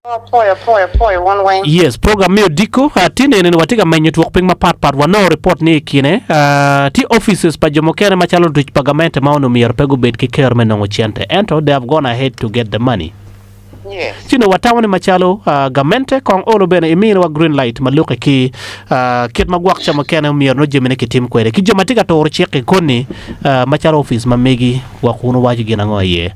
Apwoyo, apwoyo, apwoyo wun weng. Yes, program me odiko uh, tye nene ni watye ka menyo twok piny mapat pat wanongo report ni i kine uh, tye offices pa jo mukene macalo lutic pa gamente ma onongo myero pe gubed ki kero me nongo cente ento they have gone ahead to get the money. Yes. Ci nongo watamo ni macalo uh, gamente kong olo bene iminiwa green light ma lukke ki uh, kit ma gwok ca mukene myero nongo jamine kitim kwede ki jo ma tye ka turo cik i koni uh, macalo office ma megi gwok wun wuwaco gin ango iye.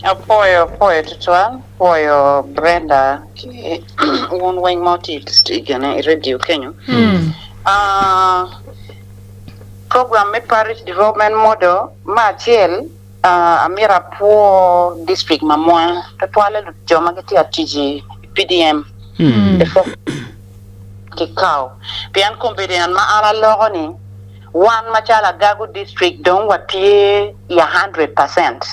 Apwoyo apwoyo tutwal pwoyo Brenda ki wun weng ma wutye i radio kenyo. Program me Parish Development Model me acel amito apwo district ma mwa tutwalle jo ma gitye ka tic i PDM ki CAO pien kombeddi en ma an aloko ni Wan macalo Agago District dong watye i a 100%.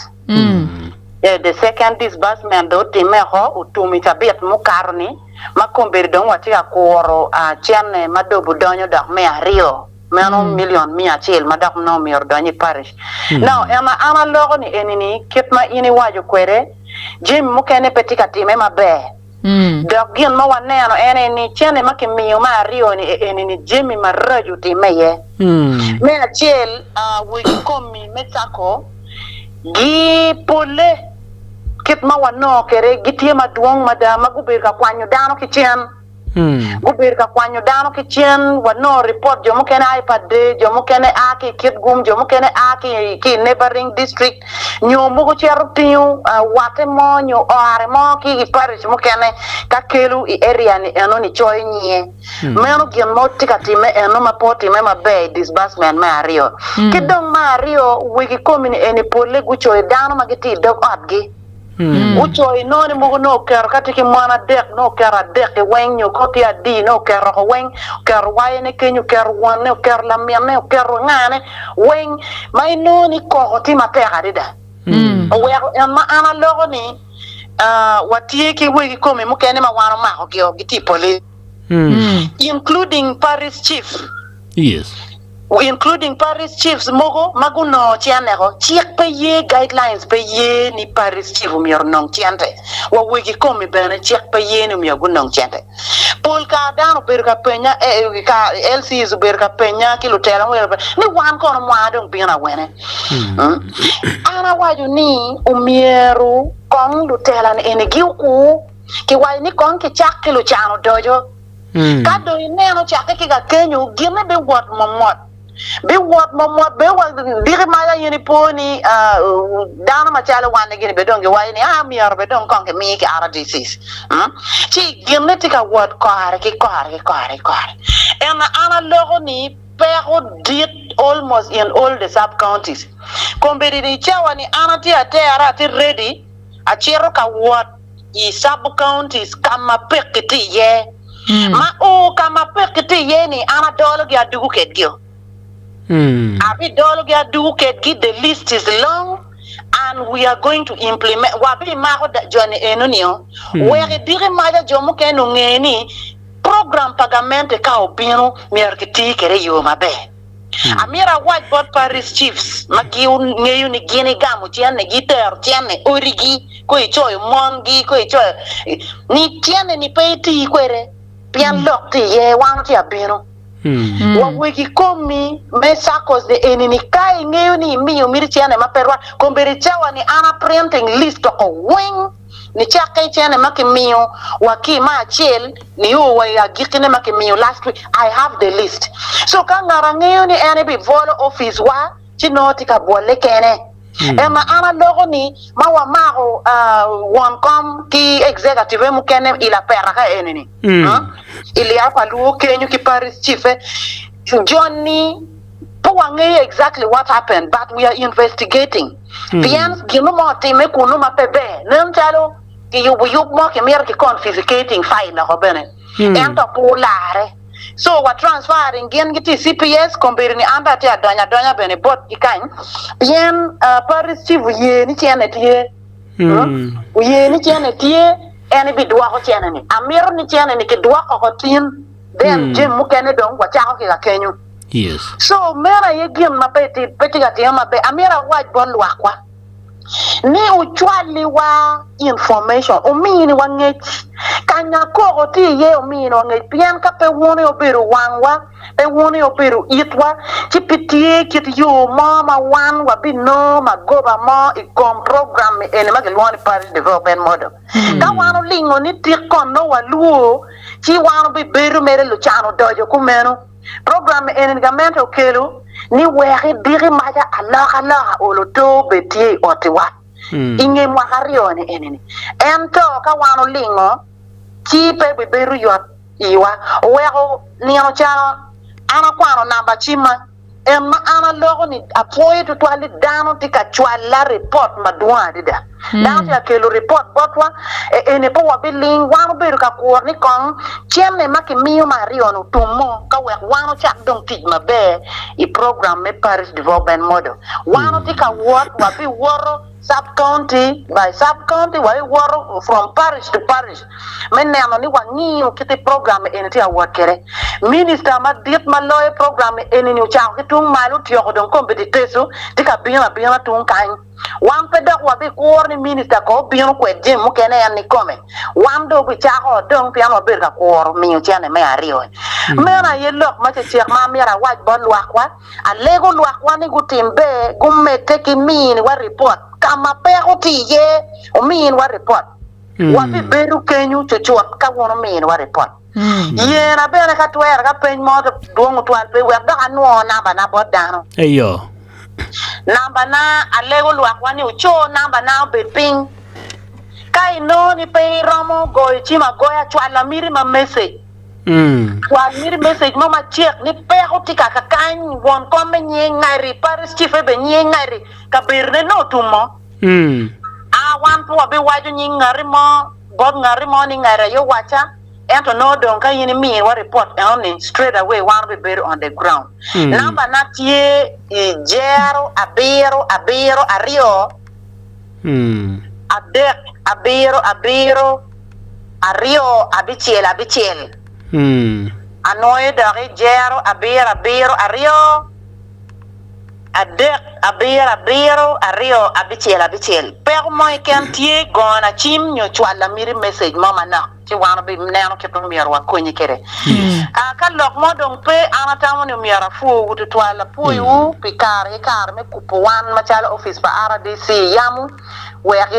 The second disbursement dong otimme oko otum i cabit mukato ni ma kombeddi dong watye ka kuro cene ma dobo donyo dok me aryo meno million miya acel ma dok nongo myero odony i parish. Now en ma an aloko ni eni ni kit ma in iwaco kwede jami mukene pe tye ka time maber. Dok gin ma waneno en aye ni cente ma kimiyo me aryo-ni eni-ni jami maraco otimme iye. Me acel, wegi komi me cako gipolle kit ma wanongo kwede gitye madwong mada ma gubedo ka kwanyo dano ki cen. Gubedo ka kwanyo dano ki cen, wanongo ripot jo mukene a i Pader, jo mukene a ki i Kitgum, jo mukene a ki i neighboring district, nyo mogo cito tingo watte mo nyo ore mo ki i parish mukene ka kelo i area ni eno ni coyo nyinge. Meno gin mo tye ka timme eno ma pe otimme maber i disbursement me aryo. Ki dong me aryo, wegi komi ni eni polle gucoyo dano ma gitye i dog otgi. Gucoyo inongo ni mogo nongo oketo ka tye ki mon adek nongo oketo adek-ki weng nyo ka tye adi nongo oketo oko weng, oketo wayone kenyo, oketo wonne, oketo laminne, oketo ngane weng ma inongo ni koko tye matek adada. Oweko en ma an aloko ni watye ki wegi komi mukene ma wan omakogi-o gitye i police including parish chief. Yes. Including parish chiefs mogo ma gunongo cente-ko. Cik pe ye, guidelines pe ye ni parish chief omyero onong cente. Wa wegi komi bene cik pe ye ni omyero gunong cente. Pol kare dano obedo ka penya, ka LCs obedo ka penya ki lutela mogo ni wan kono mwaka dong bino awene. An awaco ni omyero kong lutela ni eni gi okur, kiwaco ni kong kicak ki lucan odoco. Ka dong ineno cakke ki ka kenyo, ginne biwot momot. Biwot momot bene wa diki maca in ipo ni dano macalo wan-ni gini bene dong giwaco ni aa myero bene dong kong kimi ki RDCs. Ci ginne tye ka wot kore ki kore ki kore ki kore. Ento an aloko ni peko dit almost in all the sub counties. Kombeddi ni cawa ni an atye atera atye ready acito ka wot. i sub-counties ka ma pekki tye iye. Ma o ka ma pekki tye iye-ni, an adologi adugo kedgi-o. Abidologi adugo kedgi, the list is long and we are going to implement, wabimako jo-ni eno-ni-o, wek idiki maca jo mukene onge ni program pa gamente ka obino myero kiti kwede i yo maber. Amyero awac bot parish chiefs ma gingeyo ni gin igamo cente, gitero cente i odigi, ko icoyo mongi, ko icoyo ni cente ni pe iti kwede pien lok tye iye, wan watye abino. Wa wegi komi me saccos ni eni ni ka ingeyo ni imiyo miti cente ma pe rwate, kombeddi cawa ni an a printing list oko weng. Nicakke i cene ma kimiyo wa ki me acel nio wa i agikkine ma kimiyo last week, I have the list. So ka ngat angeyo ni en ebibwolo office wa ci nongo tye ka bwolle kene. Ento an aloko ni ma wamako won kom ki executive mukene i lapeta ka eni ni, i lyero pa luo kenyo ki parish chief-e, joni pe wangeyo exactly what happened but we are investigating. Pien gin mo otimme kunnu ma pe ber, nen calo kiyubo yub mo kimito ki confiscating file oko bene, ento pe olarre. So wa transferring gin gitye i CPS, kombeddi ni an bene atye adonyo adonya bene botgi kany, pien parish chief oye ni cene tye, oye ni cene tye, en ebidwoko cene ni. Amito ni cene ni kidwok oko tin. Then jami mukene dong wacako ki ka kenyo. Yes. So meno aye gin ma pe pe tye ka time maber. Amyero awac bot lwakwa. Ni wucwalliwa information, wuminiwa ngec. Kanya koko tye iye wuminiwa ngec pien ka pe wun aye wubedo wangwa, pe wun aye wubedo itwa, ci pe tye kit yo mo ma wan wabinongo magoba mo i kom program eni ma kilwongo ni Parish Development Model. Ka wan olingo ni tik kon nongo walwor, ci wan wubibedo mere lucan odoco kumeno. Program eni gamente okelo ni wek idiki maca alokaloka olo to obed tye i otiwa i nge mwaka aryoni eni-ni. Ento ka wan olingo ci pe bibedo yot iwa. Oweko nino ca an akwano namba cimma. En ma an aloko ni apwoyo tutwal ni dano tye ka cwalla ripot madwong adada. Dano tye ka kelo ripot botwa, e eni pe wabiling, wan obedo ka kuro ni kong cente ma kimiyo me aryo-ni otum-mo ka wek wan ocak dong tic maber i program me Parish Development Model. Wan watye ka wot, wabiwoto sub county by sub county, wabiwoto from parish to parish me neno ni wangiyo kit program eni tye ka wot kwede. Minista madit ma loyo program eni-ni ocako ki tung malo otyeko dong kombeddi teco tye ka bino abina tung kany. Wan pe dok wabikuro ni minista ko obino kwed jami mukene en ikome. Wan dong obicako dong pien wabedo ka kuro miyo cente me aryo-ni. Meno aye lok ma cecek ma amyero awac bot lwakwa. Alego lwakwa ni gutim ber gumedde ki miniwa ripot ka ma peko tye iye. Ominiwa ripot. Wabibedo kenyo cucut ka wun ominiwa ripot. Yena bene ka twere ka peny mo dwong otwal pe wek dok anwo nambana bot dano. Eyo. Nambana, alego lwakwa ni wuco nambana obed piny. Ka inongo ni pe iromo goyo cim agoya, cwal amiti ma message. Cwal miti message mo macek ni peko tye ka kakany, won kom me nyinge ngati, parish chief-e bene nyinge ngati, kabedone nongo otum-mo. A Wan pe wabiwaco nying ngati mo bot ngati mo ni ngati aye owacca, ento nongo dong ka in imiwa ripot enoni straight away wan wabibedo on the ground. Namba na tye i jero abiro abiro aryo adek abiro abiro aryo abicel abicel. Anwoyo doki jero abiro abiro aryo. Adek, abiro, abiro, aryo, abicel, abicel. Peko mo keken tye, gona cim nyo cwal lamiti message mo manok ci wan wabineno kit ma myero wakonyi kwede. Ka lok mo dong pe, an atamo ni myero apwowu tutwal. Apwoyowu pi kare ki kare me kubo wan macalo opic pa RDC i yamo wek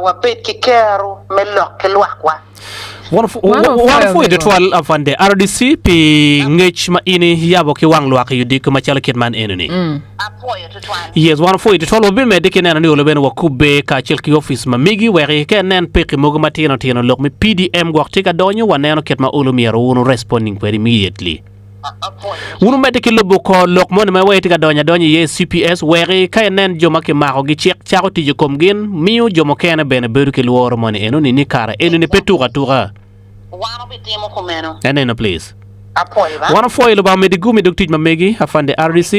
wabed ki kero me lok ki lwakwa. Wan opwoyo tutwal Afande RDC pi ngec ma in iyabo ki wang lwak i odiko macalo kit man enoni. Apwoyo tutwal. Yes, wan opwoyo tutwal. Wabimedde ki neno ni olo bene wakubbe kacel ki opic ma megi wek ka inen pekki mogo matino tino lok me PDM gwok tye ka donyo waneno kit ma olo myero wun wu responding kwede immediately. Wun wumedde ki lubo kor lok moni ma wai tye ka donyo adonya iye i CPS weki ka inen jo ma kimakogi cik cako tic i kom gin miyo jo mukene bene bedo ki lworo moni enoni ni kare enoni pe tuk atuka. Wan obitimo kumeno. Eneno please. Apwoyo ba. Wan opwoyo Lubanga omedi gum i dog tic ma megi, Afande RDC.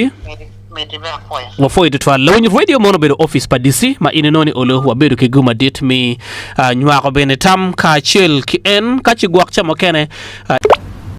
Miti bene apwoyo. Wapwoyo tutwal. Lawiny radio mono obedo office pa DC ma in inongo ni olo wabedo ki gum madit mi nywako bene tam kacel ki en ka ci gwok ca mukene.